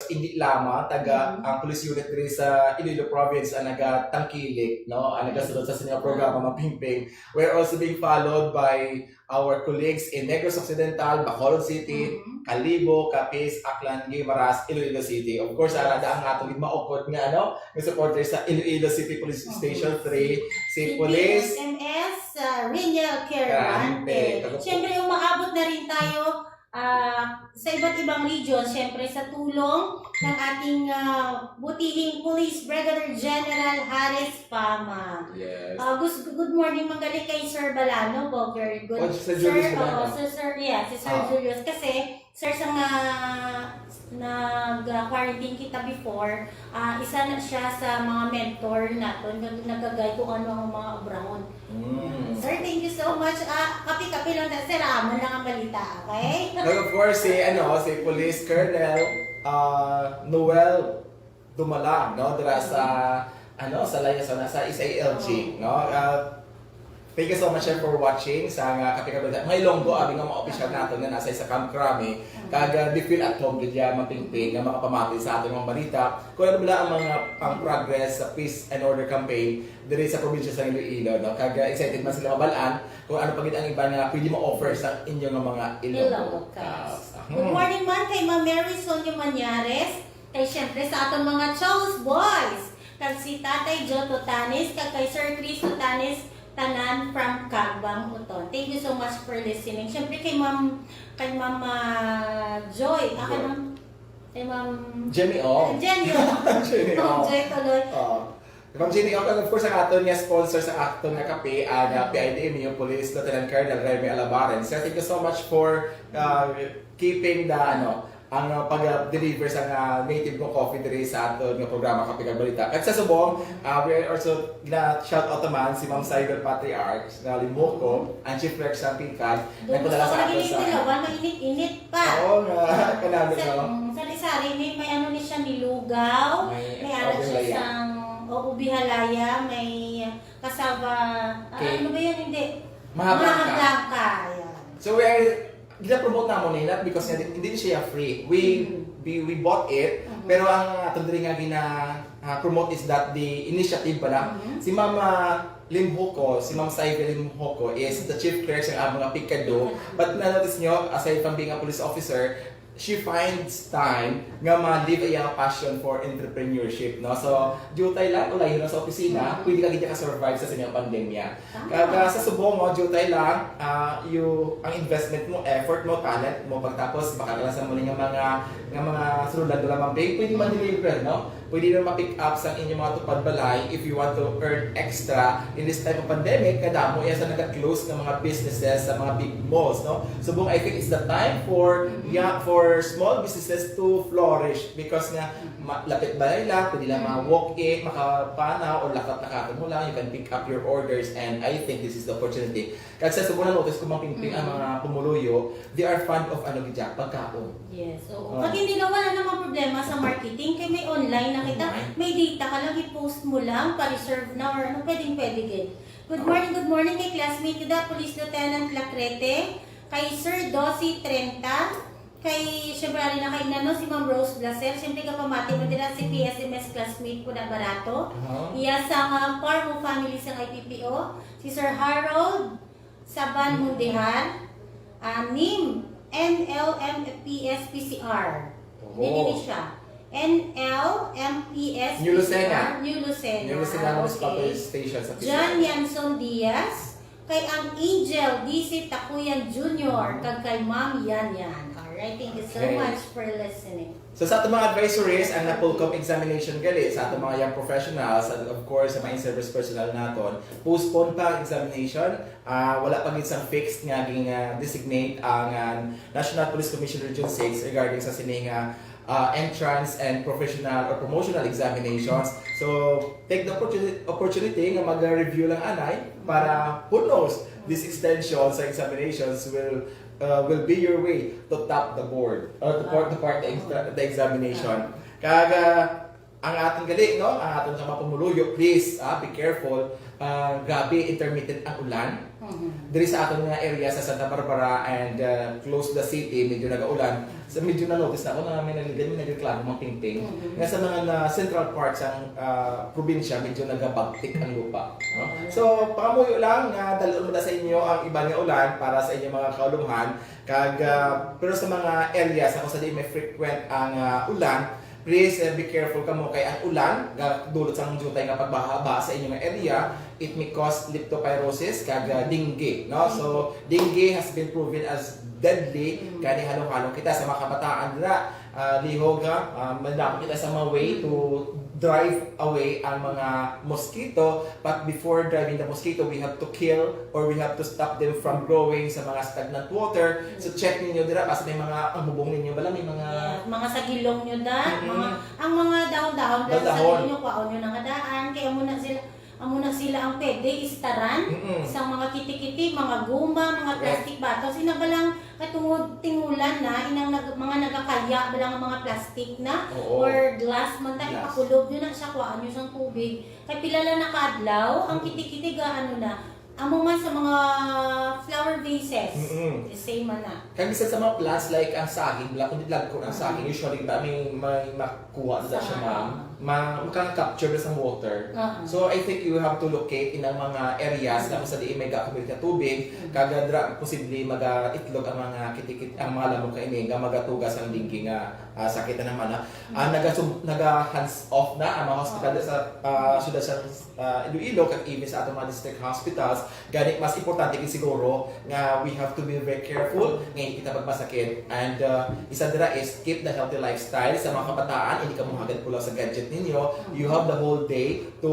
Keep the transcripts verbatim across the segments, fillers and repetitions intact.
Hindi lamang taga ang police unit diri sa Iloilo province ang nagatangkilik, no? Ang nagasunod sa sining programa, Ma'am Pingping. We're also being followed by our colleagues in Negros Occidental, Bacolod City, Kalibo, Capiz, Aklan, Guimaras, Iloilo City. Of course, ara da ang atong maukod nga, ano, nga supporters sa Iloilo City Police Station three, si Police M S uh, Riniel Quirante. Siyempre, umaabot na rin tayo ah, sa iba't ibang region, siyempre sa tulong ng ating ah, butihing Police Brigadier General Harris Pama. Yes. Ah, gus- good morning, manggaling kay Sir Balano po. Very good. Oh, Sir Julius oo, Balano. Sir, Sir, yeah, si Sir Ah. Julius. Kasi, Sir, sa nga nag-quarantine kita before, ah, isa na siya sa mga mentor naton nga nagagay kung ano ang mga obrahon. Mm. Sir, thank you so much. Ah, kapi-kapi lang na, sir. Amo lang ang balita, okay? Kag of course, si, ano, si Police Colonel ah, Noel Dumalang, no? Dira sa, ano, sa Layasan, sa S A L G, no? Ah, thank you so much, sir, for watching sa nga kapi-kapi. Mga Ilonggo, abi nga mga opisyal nato nga nasa sa Camp Crame, kag ah, they feel at home gid ya, Ma'am Pingping, nga makapamati sa aton mga balita. Kung ano bala ang mga ang progress sa peace and order campaign diri sa probinsya sa Iloilo, no? Kag ah, excited man sila mabal-an kung ano pa gid ang iba nga pwede ma-offer sa inyo nga mga Ilonggo. Ilonggo Cast. Good morning man kay Ma'am Mary Sonia Manyares, kay siyempre sa aton mga Chos Boys, kag si Tatay Joe Totanes, kag kay Sir Chris Totanes, tanan from Cagbang, Uton. Thank you so much for listening. Siyempre kay Ma'am kay Ma'am ah, Joy, ah, kay Joy. Ma'am kay Ma'am Jenny, oh. Jenny, oh. Jenny, Ma'am oh. Joy tuloy. Oo. Ma'am Jenny, okay, of course, ang aton nga sponsor sa aton nga kape, ang uh, P I D M U Police Lieutenant Colonel Remy Alabaran. So, thank you so much for uh, keeping the, ano, ang uh, pag-deliver sa nga native mo coffee diri sa aton nga programa Kape kag Balita. At sa subong, uh, we are also gina shout out naman si Ma'am Cybel Patriarch na Limoko, ang chief clerk sa Pikan. Doon gusto ko lagi sa tilawan, mainit-init pa. Oo nga, kanami, sa, no? Mm, sari-sari, may, may ano ni siya, nilugaw, May may ano siya ubi halaya. Sang, o ubi halaya, may cassava, ah, Cake. Ano ba yan? Hindi. Mahabang ka. Mahabang ka, yan. So we are, gina-promote naman ni, not because nga, hindi siya free. We, we, we bought it, pero ang atong diri nga gina-promote is that the initiative pala. Si Mama Lim Hoko, si Ma'am Saivy Lim Hoko is the chief clerk sa among mga Pikado. But na-notice nyo, aside from being a police officer, she finds time nga ma-live iya passion for entrepreneurship, no? So, jutay lang, ulayon lang sa opisina, pwede ka gid ka-survive sa sining pandemya. Kag ah, sa subong mo, jutay lang, ah, you, ang investment mo, effort mo, talent mo, pagtapos baka na lang sa muli nga mga nga mga sulod lang, Ma'am Ping, pwede man deliver, no? Pwede na ma-pick up sa inyong mga tupad balay if you want to earn extra in this time of pandemic, nga damo iya sa naga-close nga mga businesses sa mga big malls, no? Subong, I think it's the time for yeah, for small businesses to flourish because nga ma- lapit balay lang, pwede lang ma-walk in, makapanaw, or lakat-lakat mo lang, you can pick up your orders, and I think this is the opportunity. Kag sa subong, na-notice ko, Ma'am Pingping, ang mga pumuluyo, they are fond of ano gid, pagkaon. Yes, oo. Oh. Pag hindi na, wala namang problema sa marketing, kay may online na kita, Online. May data ka lang, i-post mo lang, pa-reserve na, or ano, pwedeng pwede gid. Good morning, good morning kay classmate ko da, Police Lieutenant Lacrete, kay Sir Dosi Trenta, kay, syempre, ari na kay Nano, si Ma'am Rose Blaser, syempre, kapamati mo dira si P S M S classmate ko na Barato. Aha. Iya sa mga Parmo family sa I P P O, si Sir Harold Saban Mundehan, ah, NIM, N L M P S P C R. Oh. Dili ni siya. N L M P S P C R, New Lucena. New Lucena. New Lucena Ah, Municipal okay. Station sa John Yanson Diaz, kay ang Angel D C Takuyan Junior, kag kay Ma'am Yan Yan. Alright, thank you so Okay. much for listening. So sa ating mga advisories, ang NAPOLCOM examination gali, sa ating mga young professionals, and of course, sa mga in-service personnel naton, postpone pa ang examination. Ah, wala pa gid sang fixed nga ging ah, designate ang ah, National Police Commission Region six regarding sa sini nga ah, entrance and professional or promotional examinations. So, take the opportunity, opportunity nga mag-review lang anay para who knows, this extension sa examinations will uh, will be your way to top the board or to part, to part the, extra, the examination. Kag ah, ang aton gali, no, ang aton sa mga pumuluyo, please, ah, be careful. Ah, grabe, intermittent ang ulan. Diri sa aton nga area sa Santa Barbara and, uh, close the city, medyo nagaulan. So, medyo na-notice na ako na may nagligad, may nagreklamo, Mang Pingping, nga sa mga na central parts ang, uh, probinsya, medyo nagabagtik ang lupa, no? So, pangamuyo lang nga dal-on mo na sa inyo ang iban nga ulan para sa inyong mga kaulumhan. Kag, uh, pero sa mga areas na kung sa di may frequent ang, uh, ulan, please, uh, be careful kamo kay ang ulan ga dulot sang diutay nga pagbaha-baha sa inyo nga area. It may cause leptospirosis kag, uh, dengue, no? So, dengue has been proven as deadly. Kani halong-halong kita sa mga kabataan dira, uh, lihog, ha? Uh, mandapat kita sa mga way to drive away ang mga mosquito. But before driving the mosquito, we have to kill or we have to stop them from growing sa mga stagnant water. So, check ninyo dira, basta may mga, ang bubong ninyo, bala may mga Yeah, mga sagilong nyo da, Mm-mm. mga, ang mga dahon-dahon da sa Dahon-dahon. Sagilong nyo, kwaon nyo na nga daan, kaya amo na sila, amo na sila ang pwede istaran Mm-mm. sa mga kitikiti, mga guma, mga Correct. Plastic bottles. Ina ba lang katungod tingulan na, inang nag-, mga nagakaya ba lang ang mga plastic na Oo. Or glass man ta, Glass. Ipakulob nyo na siya, kwaon nyo siyang tubig. Kay pila lang na ka adlaw, ang kitikiti ga ano na, amo man sa mga flower vases. Mm-mm. The same man na. Kag bisan sa mga plants like ang saging, bala kung di lagko ang saging, usually ba may, may makuha na siya, ma'am. Ma-, maka-capture na sa water. Uh-huh. So, I think you have to locate in ang mga areas na kung sa diin may gakumit nga tubig, kag dira posible maga-itlog ang mga kitikit, ang mga lamok kaini nga magatuga sang dengue nga, ah, sakit na naman, ha. Ah, nagasum-, naga-hands off na ang mga hospital sa, ah, siyudad sa, ah, Iloilo, kag even sa atong mga district hospitals. Gani, mas importante gid siguro nga we have to be very careful nga hindi kita magmasakit. And, ah, isa dira is keep the healthy lifestyle. Sa mga kabataan, hindi kamo hagad pulaw sa gadget ninyo. You have the whole day to,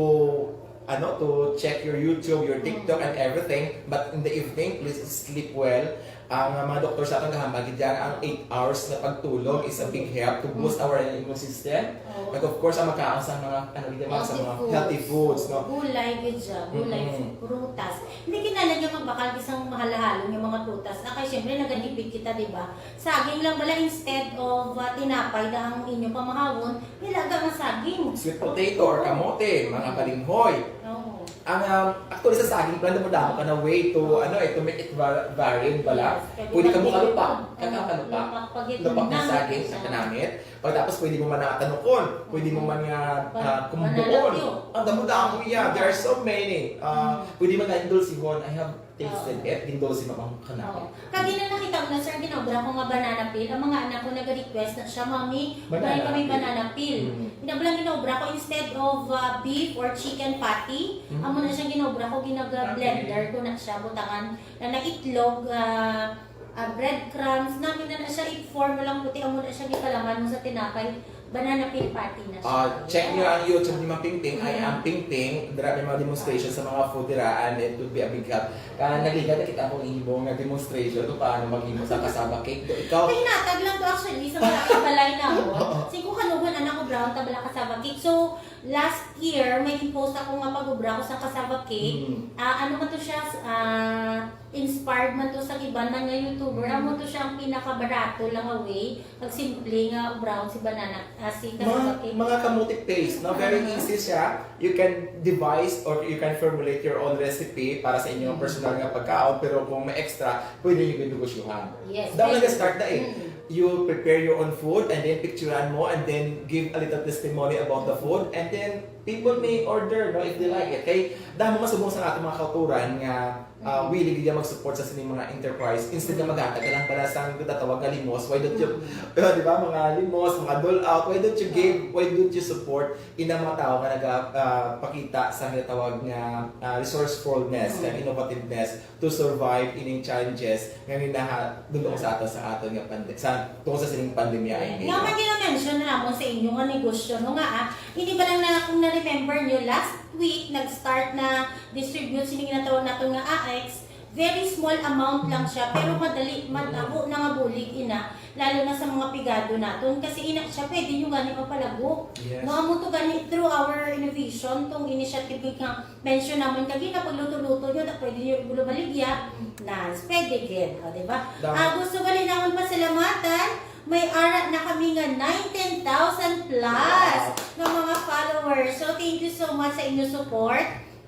ano, to check your YouTube, your TikTok, and everything. But in the evening, please sleep well. Ang, uh, mga doktor sa aton gahambal gid yan, ang eight hours na pagtulog is a big help to boost our immune system. Oo. And of course, ang makaon sa mga, ano, gid, mga sa Healthy mga foods. Healthy foods, no? Gulay gid siya, gulay, Mm-mm. Prutas. Hindi kinahanglan nga magbakal isang mahal-halon nga mga prutas. Ah, kay syempre, nagatipid kita, di ba? Saging lang bala, instead of, ah, tinapay na ang inyo pamahawon, nilaga nga saging. Sweet potato or kamote, mga balinghoy. Oo. Ang, um, actually, sa saging pala, damo-damo ka na way to, ano, eh, to make it va-, varied pala. Yes, pwede Pwede ka mo magpili. Kalupa. Oo, Kakalupa. Lupak pag ito Lupak ng na. Saging, sa kanamit. Pagkatapos, pwede mo man na tanukon. Pwede mo man nga, Ba-, ah, kumbuon. Banana cue. Ang damo-damo, yeah. There are so many. Ah, Mm. Pwede man na indulsihon. I have tasted Oo. It. Indulsi mo ang kanamit. Oo. Kag ina nakita mo na, sir, ginaobra ko nga banana peel. Ang mga anak ko nag-request na siya, "Mommy, Banana buy kami peel. Banana peel." Mm. Ina ba lang ginaobra ko instead of, uh, beef or chicken patty? Mm. Amo na siya ginaobra ko, ginaga-blender Patty. Ko na siya, butangan na na itlog, uh, uh, breadcrumbs, namin na na siya i-form mo lang puti, amo na siya gipalaman mo sa tinapay. Banana peel patty na siya. Ah, check niyo ang YouTube ni Ma'am Pingping. I Mm. am Pingping. Dira may mga demonstration sa mga food dira, and it would be a big help. Ah, nagligad na kita kung imo nga demonstration kung paano maghimo sa cassava cake. Do ikaw? Kay natag lang to actually sa mga balay na mo. Sige ko kanugon anak ko brown tabla cassava cake. So, last year, may post ako nga pag-ubra ko sa cassava cake. Mm. Ah, ano man to siya, ah, inspired man to sa iban man nga YouTuber. Mm. Amo to siya ang pinakabarato lang nga way. Pag simple nga brown si banana, ah, si Mga, cassava cake. Mga kamote paste, no? Very Mm. Easy siya. You can devise or you can formulate your own recipe para sa inyong Mm. personal nga pagkaon, pero kung may extra, pwede niyo negosyohan. Yes, Daw pwede. Nag-start na eh. Mm. You prepare your own food and then picturean mo and then give a little testimony about the food and then people may order, no, if they like it. Kay damo masubong sa ating mga kauturan nga ah, Mm. willing gid mag-support sa sining mga enterprise. Instead nga maghatag ka lang pala sa gitatawag nga limos, why don't you, Mm. di ba, mga limos, mga dole out, why don't you give, Mm. why don't you support inang mga tao nga naga, ah, pakita sa ginatawag nga, ah, resourcefulness, Mm. kag innovativeness to survive ining challenges nga ginahadulong sa aton, sa aton nga pande-, sa, tungod sa sining pandemya ini, Nga no? man gina-mention namon sa inyo nga negosyo, no, nga, ah, hindi ba lang na, kung na-remember nyo, last week, nag-start na distribute sini ginatawag naton nga A X. Very small amount lang siya, pero madali, madamo na nga bulig ina, lalo na sa mga pigado naton. Kasi ina siya, pwede nyo gani mapalago. Yes. No, amo to gani, through our innovation, tong initiative nga mention naman kagina, pagluto-luto nyo, na pwede nyo igulo baligya, na, pwede gid, o, di ba? Damo. Ah, gusto gali naman pasalamatan, may ara na kami nga nineteen thousand plus Wow. nga mga followers. So, thank you so much sa inyong support.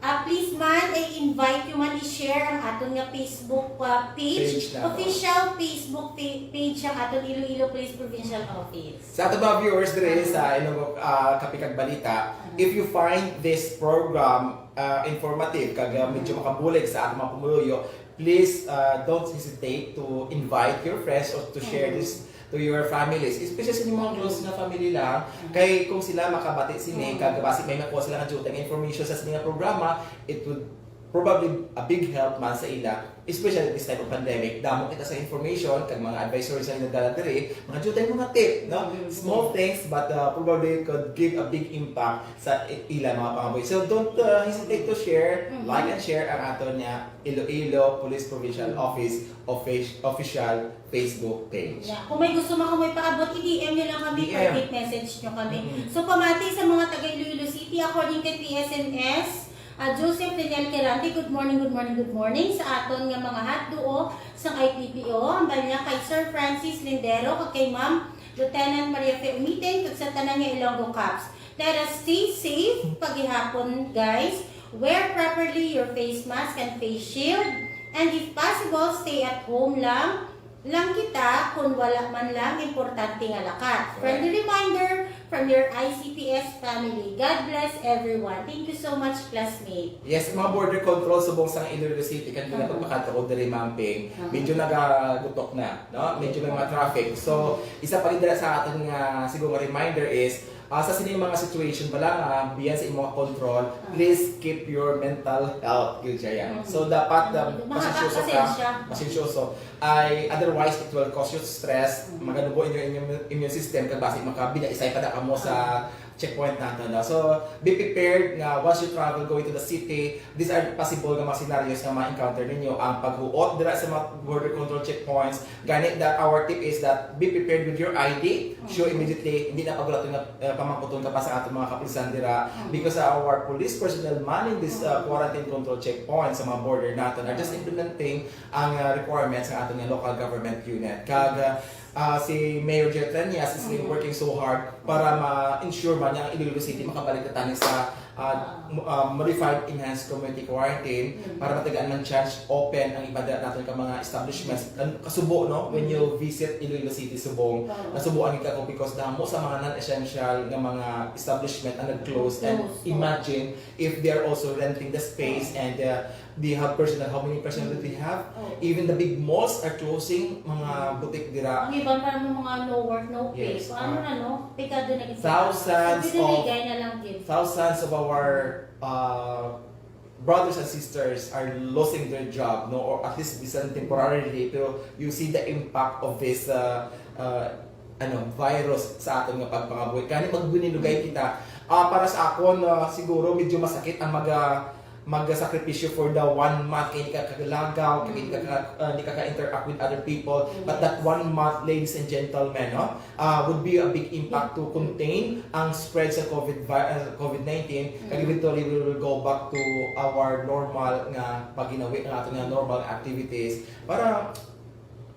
Ah, please man, i-invite nyo man, i-share ang aton nga Facebook, ah, page. Page na, no? Official Facebook pa-, page ang aton Iloilo Police Provincial Office. Sa aton mga viewers diri sa Ilonggo, ah, Kape kag Balita, if you find this program, ah, informative, kag, ah, medyo makabulig sa aton mga pumuluyo, please, ah, don't hesitate to invite your friends or to share this to your families, especially sa inyong mga close nga family lang. Kay kung sila makabati sini, kag basi may makuha sila nga diutay nga information sa sini nga programa, it would probably a big help man sa ila, especially this type of pandemic. Damo kita sa information, kag mga advisories nga nagdala diri, mga diutay mga tip, no? Small things, but, uh, probably could give a big impact sa i-, ila mga pangabuhi. So don't, uh, hesitate to share, like and share ang aton nga Iloilo Police Provincial Office offic-, official Facebook page. Yeah. Kung may gusto man kamo ipaabot, i-D M nyo lang kami, D M. Private message nyo kami. Mm. So, pamati sa mga taga Iloilo City, according kay P S N S, ah, Joseph Daniel Quirante, good morning, good morning, good morning sa aton nga mga hotduo sang I P P O, ang banya kay Sir Francis Lindero, kag kay Ma'am Lieutenant Maria Fe Umiting, kag sa tanan nga Ilonggo Cops. Let us stay safe paghihapon, guys. Wear properly your face mask and face shield. And if possible, stay at home lang, lang kita kung wala man lang importante nga lakat. Correct. Friendly reminder from your I C P S family. God bless everyone. Thank you so much, classmate. Yes, mga border control subong sa Iloilo City, kag gina pagpakadto ko diri, Ma'am Ping, medyo nagagutok na, no? Medyo may mga traffic. So, isa pa gid dira sa aton nga siguro nga reminder is, ah, sa sini mga situation bala nga beyond sa imong control, please keep your mental health, yun siya yan. So, dapat, ah, pasensyoso ka, pasensyoso. Ay, otherwise, it will cause you stress, maganubo inyo, inyo immune system, kag basi makabinaisay pa na kamo sa checkpoint nato, no? So, be prepared nga once you travel going to the city, these are possible nga mga scenarios nga ma-encounter ninyo. Ang paghuot dira sa mga border control checkpoints, gani that our tip is that be prepared with your I D. Show immediately, hindi na pagulaton nga, uh, pamangkuton ka pa sa aton mga kapulisan dira. Because our police personnel manning this, uh, quarantine control checkpoints sa mga border naton are just implementing ang, uh, requirements sa aton nga local government unit. Kag, uh, Ah, si Mayor Jeff Treñas is really working so hard para ma-ensure man nga ang Iloilo City makabalik na tani sa, ah, mo-, ah, modified enhanced community quarantine para matagaan man chance open ang iba dira naton ka mga establishments. An-, kasubo, no? When you visit Iloilo City, subong, nasubuan gid ako because damo sa mga non-essential nga mga establishment ang nag-close. And imagine if they are also renting the space and, uh, they have personnel. How many personnel do they have? Even the big malls are closing, mga butik dira. Ang iban pa naman mga no work, no pay. Yes, so, ano na, no? Pekado na gid. Thousands of, na lang gid. Thousands of our, uh, brothers and sisters are losing their job, no? Or at least bisan temporarily, pero you see the impact of this, uh, uh, ano, virus sa aton nga pagpangabuhi. Kani magbininugay kita. Ah, para sa akon, ah, siguro medyo masakit ang maga-, magasakripisyo for the one month kay hindi ka kakalagaw, kay hindi ka ka-, ah, hindi ka ka-interact with other people. But that one month, ladies and gentlemen, no, ah, would be a big impact to contain ang spread sa COVID vi-, ah, COVID nineteen. Kag eventually, we will go back to our normal nga paginawi, ang aton nga normal activities. Para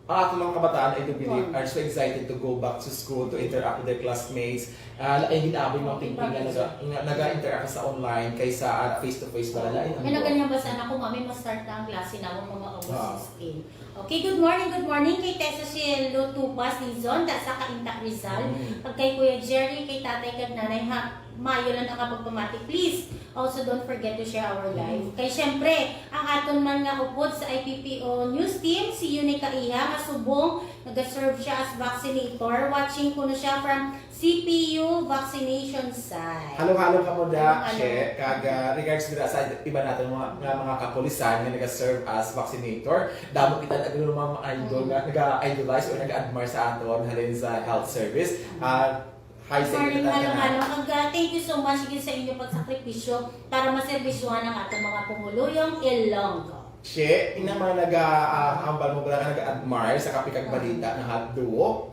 ang aton mga kabataan, I do believe, are so excited to go back to school, to interact with their classmates. Ah, lain gid ang mga pingping nga naga-, nga naga-interact sa online kaysa, ah, face-to-face ba, lain ang May naganyan ba sana kung mami ma-start na ang klase na akong mga August sixteen? Okay, good morning, good morning kay Tessa Cielo Tupas Dizon, da sa Cainta, Rizal. Kag kay Kuya Jerry, kay Tatay kag Nanay, ha, maayo lang ang pagpamati. Please, also don't forget to share our live. Kay syempre, ang aton man nga upod sa I P P O News Team, si Yuni Kaiha, nga subong, nag-serve siya as vaccinator. Watching kuno siya from C P U vaccination site. Halong-halong kamo da, Halong-halong. She, kag, ah, regards dira sa iba naton mga, nga mga kapulisan nga naga-serve as vaccinator. Damo kita nag-, mga idol nga naga-idolize or naga-admire sa aton halin sa health service. Ah, hi sa inyo tanan. Morning, Halong-halong. Kag, ah, thank you so much gid sa inyo pagsakripisyo para maserbisyohan ang aton mga pumuluyong Ilonggo. Che, ina mga naga, ah, hambal mo ba nga naga-admire sa Kape kag Balita nga hot duo?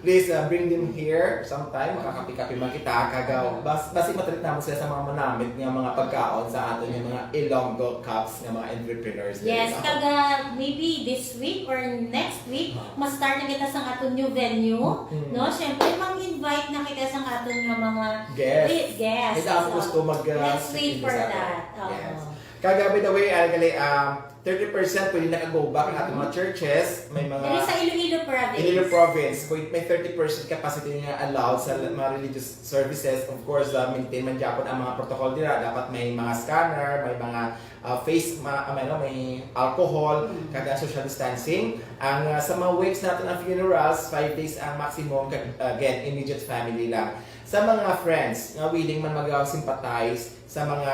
Please, ah, bring them here sometime. Makakape-kape man kita. Kag, ah, bas-, basi matreat naman sila sa mga manamit nga mga pagkaon sa aton nga mga Ilonggo Cups nga mga entrepreneurs. Yes, kag, ah, maybe this week or next week, Ah. ma-start na kita sa aton new venue, Mm. no? Siyempre, mang-invite na kita sa aton nga mga Guests. Guests. Kaya ako So, gusto mag, ah, let's wait sit-in for sa ato. that. Oo. Yes. Kag, ah, by the way, ah, gali, ah, thirty percent pwede naka-go back ang ating mga churches. May mga Diri sa Iloilo province. Iloilo province, may, may thirty percent capacity nga allowed sa mga religious services. Of course, ah, maintain man gyapon ang mga protocol dira. Dapat may mga scanner, may mga, ah, face ma-, ah, may, ano, may alcohol, Mm. kag ang social distancing. Ang, ah, sa mga wakes natin, ang funerals, five days ang maximum, kag, again, immediate family lang. Sa mga friends nga willing man mag-sympathize sa mga,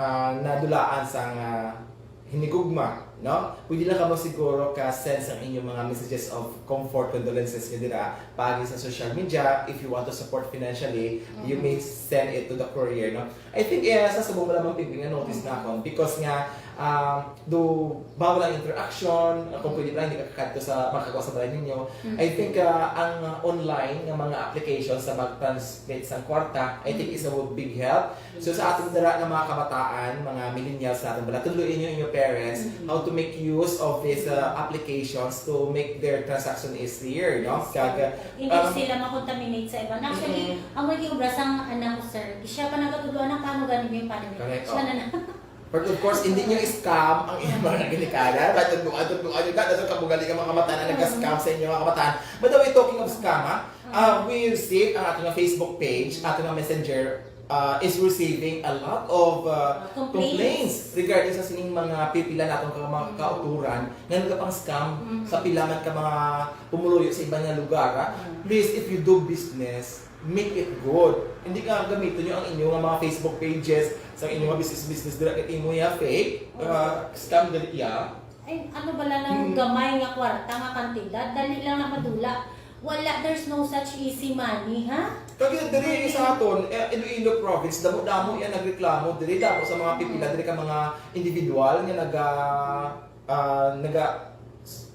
ah, nadulaan sang, ah, hinigugma, no? Pwede lang kamo siguro ka-send sang inyong mga messages of comfort, condolences nga dira paagi sa social media. If you want to support financially, you may send it to the courier, no? I think, eh, sa subong wala man piping na notice na akon because nga, ah, do bawal ang interaction, kung pwede pala, hindi ka kakadto sa, makakuha sa balay ninyo. Mm. I think, ah, ang online nga mga applications sa mag-transmit sang kwarta, I think is a big help. So, sa aton dira nga mga kabataan, mga millennials natin, bala, tudloy inyo, inyo parents, Mm. how to make use of these, uh, applications to make their transaction easier, no? Yes. Kag, Hindi um, sila makontaminate sa iban. Actually, Mm. ang naging obra sang anak ko, sir, siya pa nagkatudlo, "Anak, paano gani yung paano?" Correct, Siya oh. na na. But of course, hindi nyo scam ang inyong mga ginikanan. But tudloan, tudloan nyo na, dapat kabugali nga mga kabataan na nag-scam sa inyo, mga kabataan. By the way, talking of scam, ha? Uh, we received ang ating Facebook page, ating messenger, uh, is receiving a lot of, uh, Uh, complaints. complaints regarding sa sining mga pipila natin ka mga Mm. kauturan nga nagapang-scam Mm. sa pila man ka mga pumuluyo sa iba nga lugar, ha? Mm. Please, if you do business, make it good. Hindi nga gamiton nyo ang inyo nga mga Facebook pages sa inyo nga business-business dira kay imo ya fake, uh, scam dali ya. Ay, ano bala nang Mm. gamay nga kwarta nga kantidad? Dali lang na madula. Wala, there's no such easy money, ha? Kag diri Ay. sa aton, eh, Iloilo province, damo-damo yan nagreklamo. Diri damo sa mga pipila, Mm. diri ka mga individual nga naga, ah, naga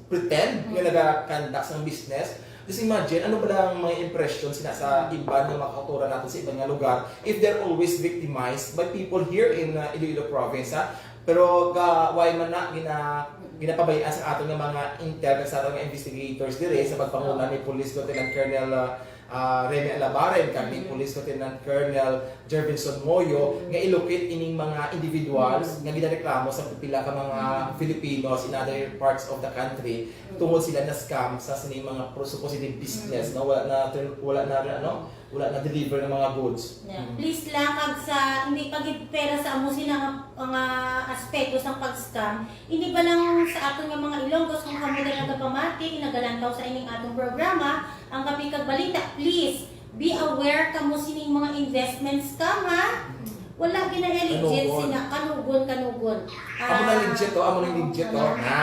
pretend nga Mm. naga-conduct sang business. Just imagine, ano ba lang mga impression sina sa Mm. iban nga mga kauturan natin sa iban nga lugar if they're always victimized by people here in, uh, Iloilo province, ha? Pero ga-, why man na gina-, ginapabayaan sa aton nga mga intel, sa aton nga investigators dire sa pagpanguna ni Police Lieutenant Colonel, uh, uh, Remy Alabaren, kag ni Mm. Police Lieutenant Colonel Jervinson Moyo, Mm. nga i-locate ining mga individuals Mm. nga ginareklamo sa pipila ka mga Mm. Filipinos in other parts of the country Mm. tungod sila na-scam sa sining mga pro-, supposedly business, Mm. no? Wala na, wala na, ano, wala na-deliver ng mga goods. Yeah. Mm. Please lang, kag sa, hindi pagid pera sa amo sila nga, nga aspeto sang pag-scam, hindi ba lang sa aton nga mga Ilonggos, kung kamo na nagapamati, nagalantaw sa ining atong programa, ang Kape kag Balita, please, be aware kamo sining mga investment scam, ha? Mm. Wala gina-legit Kanugon. sina, kanugon, kanugon. Amo na Ah, legit to, amo na legit to, oo. ha?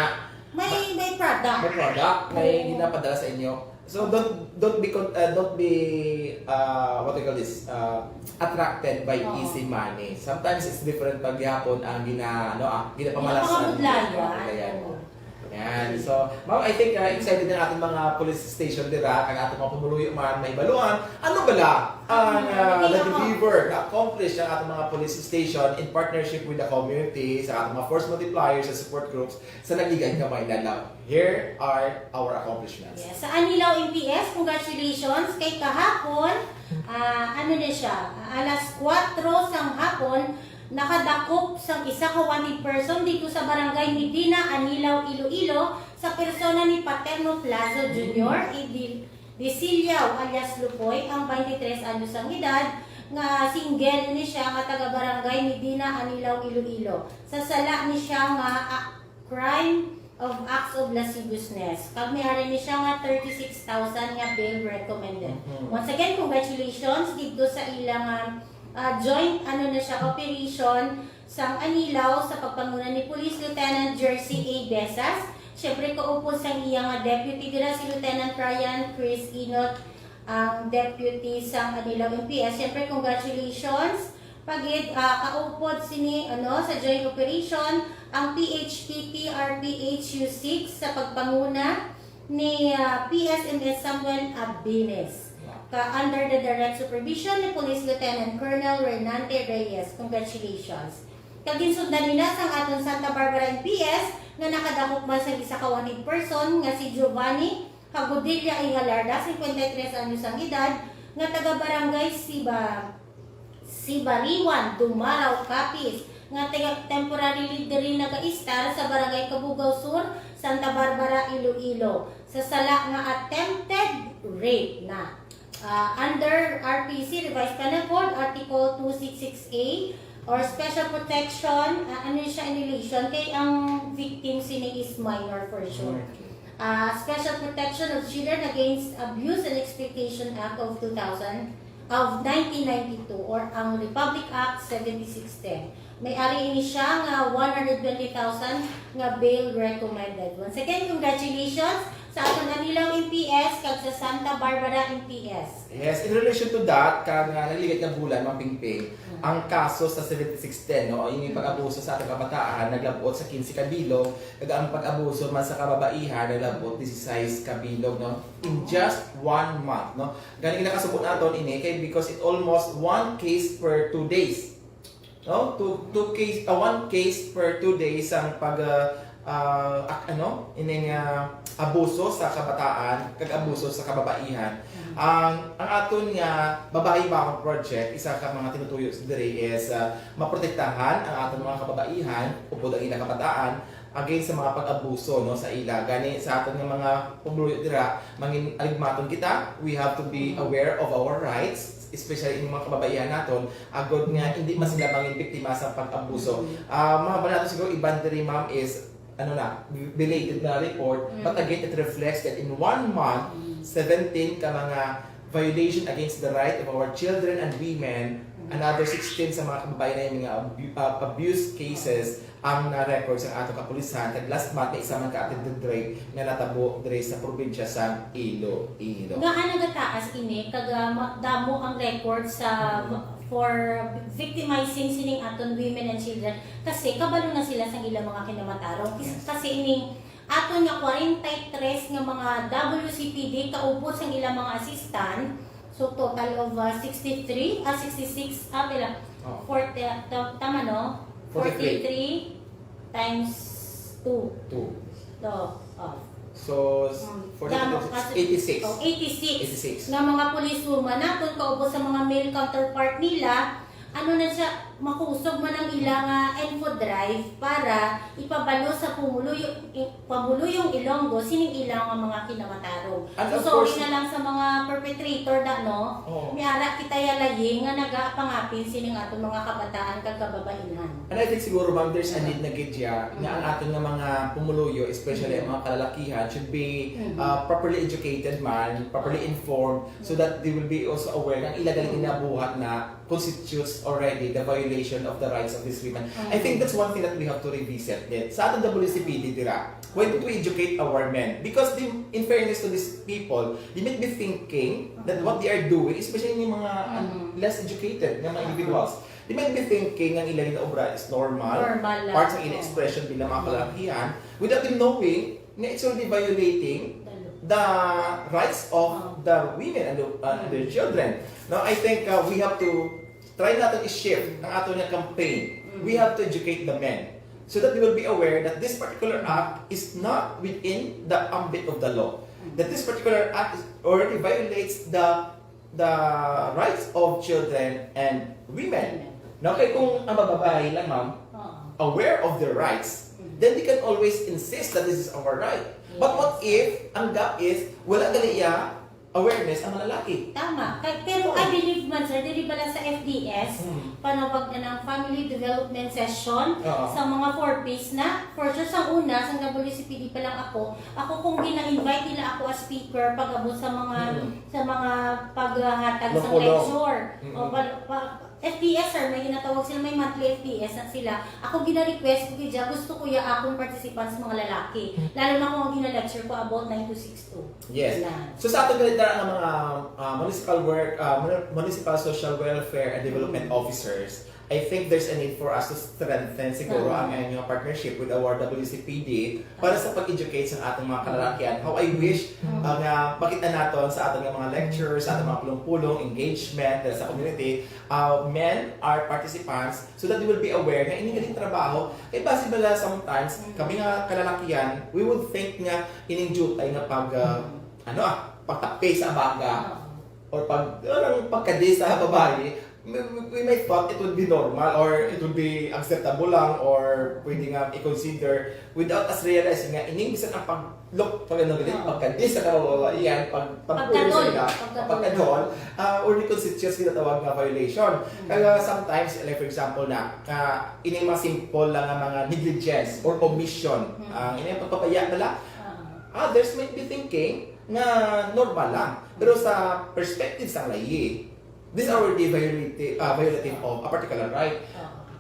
May, may product. May product, may Oo. ginapadala sa inyo. So don't, don't be con-, uh, don't be, uh, what do you call this? Uh, attracted by Oo. easy money. Sometimes it's different pag gihapon ang gina-, ano, ah, ginapamalasan. Ginapamabudlayan. Pamabudlayan. Oo. Yan. So, ma'am, I think, uh, excited na ating mga police station dira, kag ating mga pumuluyo man, mahibaluan. Ano bala ang, Mm, uh, hindi ako. na-deliver, na-accomplish ang ating mga police station in partnership with the community, sa ating mga force multipliers, sa support groups, sa nagligad nga mga inadlaw? Here are our accomplishments. Yes. Sa Anilao M P S, congratulations kay kahapon, ah, ano na siya, ah, alas kuwatro sang hapon, nakadakop sang isa ka wanted person dito sa Barangay Medina, Anilao, Iloilo, sa persona ni Paterno Plazo Junior, Idil-, Disilyao alias Lupoy, ang twenty-tres anyos ang edad, nga single ni siya nga taga Barangay Medina, Anilao, Iloilo. Sa sala ni siya nga, ah, crime of acts of lasciviousness. Kag may ari ni siya nga thirty-six thousand nga bail recommended. Mhm. Once again, congratulations dito sa ilang, ah, ah, joint, ano na siya, operation sang Anilao sa pagpanguna ni Police Lieutenant Jersey A Besas. Siyempre, kaupod sang iya nga deputy dira si Lieutenant Ryan Chris Inot, ang deputy sang Anilao M P S. Siyempre, congratulations Pagid, ah, kaupod sini, ano, sa joint operation ang P H P T R P H U six sa pagpanguna ni, ah, P S M S Samuel Abines, ka under the direct supervision ni Police Lieutenant Colonel Renante Reyes. Congratulations. Kag ginsundan nila sang aton Santa Barbara M P S nga nakadakop man sang isa ka wanted person nga si Giovanni Hagodilla Igalarda, cincuenta y tres anyos ang edad, nga taga Barangay Siba, Sibariwan, Dumaraw, Capiz, nga taga, temporarily diri nagaistar sa Barangay Cabugao Sur, Santa Barbara, Iloilo, sa sala nga attempted rape na. Ah, under R P C, Revised Penal Code, Article two six six A, or special protection, ah, ano siya in relation kay ang victim sini is minor for sure. Ah, Special Protection of Children Against Abuse and Exploitation Act of two thousand, of nineteen ninety-two, or ang Republic Act seventy-six ten. May ari ini siya nga one hundred twenty thousand nga bail recommended. Once again, congratulations sa aton Anilao M P S kag sa Santa Barbara M P S. Yes, in relation to that, kag nga naligad nga bulan, Ma'am Pingping, Mm. ang kaso sa seventy-six ten, no, yung Mm. pag-abuso sa atong kabataan, naglabot sa quince ka bilog, kag ang pag-abuso man sa kababaihan, naglabot dieciséis ka bilog, no, in just one month, no. Gani nakasubo naton ini kay because it almost one case per two days. No? Two, two case, ah, one case per two days ang pag, ah, ah, ak-, ano, ining, ah, abuso sa kabataan kag abuso sa kababaihan. Mm. Ang, ang aton nga Babayi Bangon Project, isa ka mga tinutuyo sa diri is, ah, maprotektahan ang aton mga kababaihan upod ang ilang kabataan against sa mga pag-abuso, no, sa ila. Gani, sa aton nga mga pumuluyo dira, mangin aligmaton kita. We have to be Mm. aware of our rights, especially in mga kababaihan naton, agod nga hindi man sila mangin biktima sa pag-abuso. Mm. Ah, mahaba nato siguro iban diri, ma'am, is, ano na, belated na report, Mm. but again, it reflects that in one month, Mm. seventeen ka mga violation against the right of our children and women, Mm. another sixteen sa mga kababayan na yung mga abu-, ah, abuse cases ang na-record sa ato kapulisan, kag last month may isa man ka attempted rape nga natabo diri sa probinsya sa Iloilo. Ngaa nagataas ini, kag, ah, ma-, damo ang record sa Mm. for victimizing sining aton women and children, kasi kabalo na sila sa ilang mga kinamatarong. Kis-, Yes. kasi ining aton nga forty-three nga mga W C P D kaupod sang ilang mga assistant, so total of, ah, sixty-three, ah, sixty-six, ah, pila? Oh. Forty, ah, ta-, tama, no? Forty-three. Forty-three times two. Two. So, oh. So, s-, Mm. forty-three, Damo, kasi, eighty-six. Oh, eighty-six. Eighty-six. Nga mga policewoman naton, kaupod sa mga male counterpart nila, ano na siya, makusog man ang ila nga info drive para ipabalo sa pumuluyo-, i-, pamuluyong Ilonggo sining ila nga mga kinamatarong. And So, of sorry course, na lang sa mga perpetrator na, no? Oo. May ara kita yalayi nga nagapangapin sining aton mga kabataan kag kababaihan. And I think siguro, ma'am, there's a need na gid siya nga ang Mm. aton nga mga pumuluyo, especially ang Mm. mga kalalakihan, should be, Mm. uh, properly educated man, properly informed, so Mm. that they will be also aware nga ang ila galing Mm. ginabuhat na constitutes already the violation of the rights of these women. I think Mm. that's one thing that we have to revisit din. Sa aton W C P D dira, why don't we educate our men? Because they, in fairness to these people, they might be thinking that Mm. what they are doing, especially yung mga, ano, Mm. less educated nga mga Uh-huh. individuals, they might be thinking nga ang ila ginaobra is normal, Normal lang. part sa ila Oo. expression bilang mga Mm. kalalakihan, without them knowing nga it's already violating The law. the rights of Oh. the women and the, uh, and their Mm. children. Now, I think, uh, we have to try natin i-shift ang ato nga campaign. Mm. We have to educate the men so that they will be aware that this particular Mm. act is not within the ambit of the law. Mm. That this particular act is already violates the the rights of children and women. Women. Now, kay kung ang babae lang, ma'am, Oo. aware of their rights, Mm. then they can always insist that this is our right. But Yes. what if ang gap is wala gali iya awareness ang mga lalaki? Tama. Kay, pero Oo. I believe man, sir, dili ba lang sa F D S, Mm. panawag na ng family development session Oo. sa mga four Ps na? For sure, sa una, sa W C P D pa lang ako, ako kung gina-invite nila ako as speaker pag-abot sa mga Mm. sa mga paghatag sa Lopulong. lecture. Mm-mm. O pal-, pa-, F P S, sir, may ginatawag sila, may monthly F P S na sila. Ako gina-request ko gid siya, gusto ko ya akong participants mga lalaki. Lalo na kung ang gina-lecture ko about nine two six two. Yes. Yan. So, sa aton galit Para ang mga ah, municipal work, ah, muni- municipal social welfare and development officers, I think there's a need for us to strengthen siguro ang inyong partnership with our W C P D para sa pag-educate sa ating mga kalalakihan. How I wish ah, nga makita naton sa ating mga lectures, sa ating mga pulong-pulong, engagement dahil sa community, ah, men are participants so that they will be aware nga ini ganing trabaho kay basi bala sometimes kami nga kalalakihan, we would think nga ining jutay nga pag ah, ano ah, pagtape sa abaga or pag parang pagkadi sa babae, we, we, we might thought it would be normal or it would be acceptable lang or pwede nga i-consider without us realizing nga ining bisan ang pag-look pag ano gali, pagkadi sa kababaihan, pag pagpuyo sa ila, pagkadol, ah, or ni constitutes ginatawag nga violation. Kaya sometimes, like for example na, ka ining mga simple lang nga mga negligence or omission, ang ining pagpapaya na lang, others might be thinking nga normal lang. Pero sa perspective sa layi, this already violative, ah, violative of a particular right.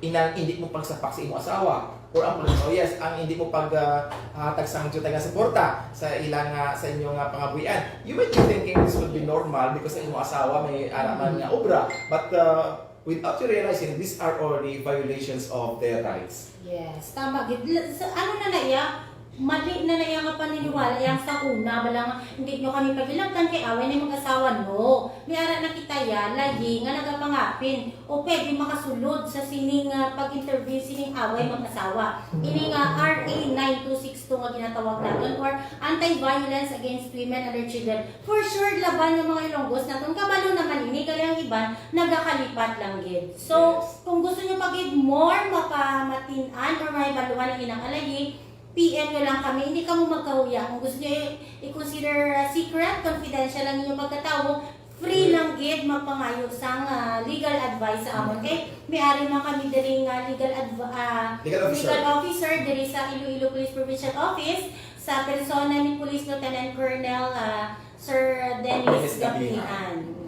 Inang hindi mo pagsapak sa imong asawa or ang oh yes, ang hindi mo pag ah, hatag sang jutay nga suporta sa ilang ah, sa inyong ah, pangabuhian. You might be thinking this would be normal because sa imong asawa may ara man nga obra. But ah, without you realizing, these are already violations of their rights. Yes, tama gid. L- sa- Ano na na iya? Mali na na iya nga paniniwala yang sa una ba lang, hindi nyo kami pagilabtan kay away na mag-asawa, no. May ara na kita ya, layi nga nagapangapin o pwede makasulod sa sining ah, pag-intervene sining away mag-asawa. Ini nga R A nine two six two nga ginatawag naton or Anti-Violence Against Women and Their Children. For sure, laban nga mga Ilonggos naton, kabalo naman ini, gali ang iban nagakalipat lang gid. So, kung gusto nyo pa gid more mapamatin-an or mahibaluan ang ilang alayi, P M nyo lang kami, hindi kamo magkahuya. Kung gusto nyo i- i-consider uh, secret, confidential lang inyong pagkatawo, free lang gid magpangayo sang uh, legal advice sa amon. Kay may ari man kami diri nga legal adv- uh, Legal officer. Legal officer diri sa Iloilo Police Provincial Office sa persona ni Police Lieutenant Colonel uh, Sir Dennis Dennis Gabihan. Gabihan.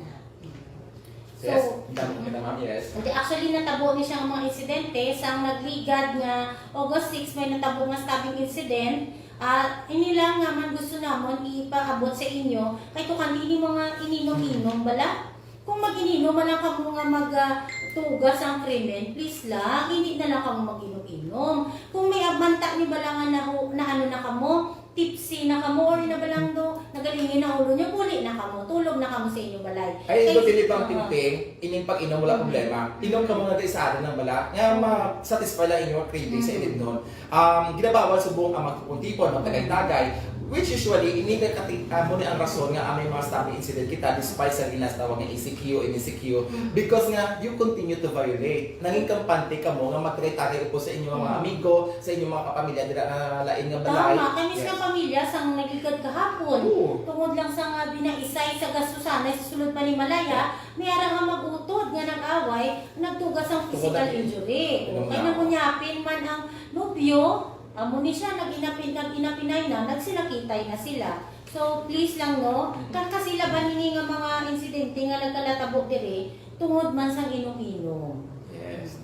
Yes, So, ang dami kita, ma'am, yes. Hindi, actually, natabo ni siya ang mga insidente. Sang nagligad nga August six, may natabo nga stabbing incident. Ah, ini lang nga man gusto namon ipaabot sa inyo. Kay tukan ini mga ininom-inom bala. Kung mag-ininom man lang kamo nga mag ah, tugas ang krimen, please lang, hindi na lang kamo mag-inom-inom. Kung may abanta ni bala nga nahu, na ano na kamo, tipsy na kamo or na balang do, nagalingin na ulo nyo, buli na kamo, tulog na kamo sa inyo balay. Ay, Kay- ito, dili pang Oo. Tingting, ining pag-inom wala Mm. problema. Inom kamo nga isa lang bala, nga Mm. ma-satisfy lang inyong craving sa Mm. inignon. Um, ginabawal subong ang magtipon-tipon, magtagay-tagay, which usually, ini ka kati-, ah, mo ni ang rason nga ang may mga stabbing incident kita despite sa ginas tawag nga E C Q, M E C Q, Mm. because nga you continue to violate. Nanging kampante kamo nga magtagay-tagay upod sa inyong mga Mm. amigo, sa inyong mga kapamilya dira nga lain nga balay. Tama, kami sa Yes. pamilya sang nagligad kahapon. Oo. Tungod lang sa nga binaisay sa gastusanay sa sulod panimalaya, may ara nga mag-utod nga nag-away, nagtugas ang Tungod physical ang injury. Inom Kay na. Nangunyapin man ang nobyo, amo ni siya, nag-inapin, nag-inapinay na, nagsinakitay na sila. So, please lang, no? Mm. Ka- kasi laban ini nga mga insidente nga nagkalatabo diri, tungod man sang inom-inom. Yes.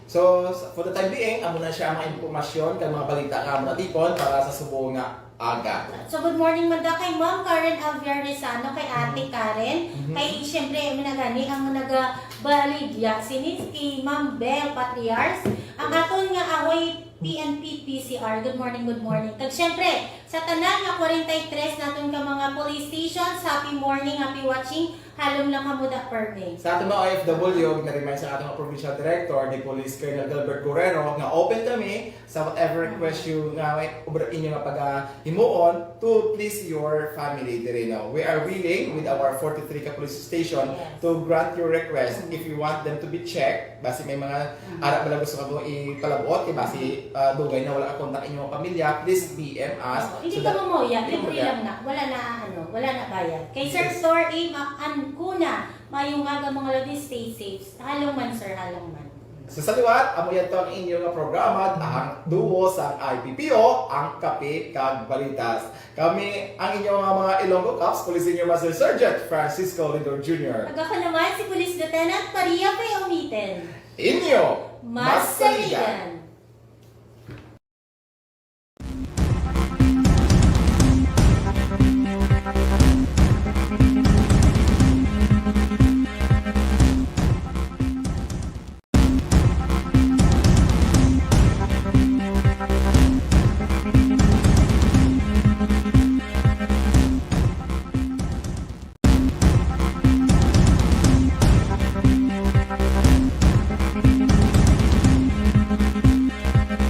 So, sa- for the time being, amo na siya ang mga impormasyon kag mga balita nga amo natipon para sa subong nga aga. So, good morning man daw kay Ma'am Karen Alviar Rizano, kay Ate Mhm. Karen, Mhm. kay siyempre, amo na gani ang nagabaligya sini si Ma'am Belle Patriars, ang aton nga Ahoy P N P P C R. Good morning, good morning. Kag siyempre, sa tanan nga forty-three naton ka mga police stations, happy morning, happy watching. Halong lang kamo da permi. Sa aton mga O F W, gina-remind sa aton mga provincial director ni Police Colonel Gilbert Guerrero nga open kami sa whatever Mm. request you nga may obra inyo nga pagahimuon to please your family diri, no. We are willing with our forty-three ka police station Yes. to grant your request Mm. if you want them to be checked. Basi may mga Mm. ara bala gusto kamo ipalabot, kay basi ah, dugay na wala ka kontak inyong pamilya, please P M us. Oo, hindi So ka that mamuya, Hindi libre mamuya. lang na. Wala na, ano, wala na bayad. Kay Sir Yes. Tor A. Ma- Ancuna, mayong aga mga lodi, stay safe. Halong man, sir, halong man. So, sa liwat, amo yan to ang inyo nga programa, ang duo sa I P P O, ang Kape kag Balitas. Kami ang inyo nga mga Ilonggo Cops, Police Senior Master Sergeant Francisco Lindor Junior. Kag ako naman si Police Lieutenant Maria Faye Umiten. Inyo, Mas Mas Saligan. Saligan.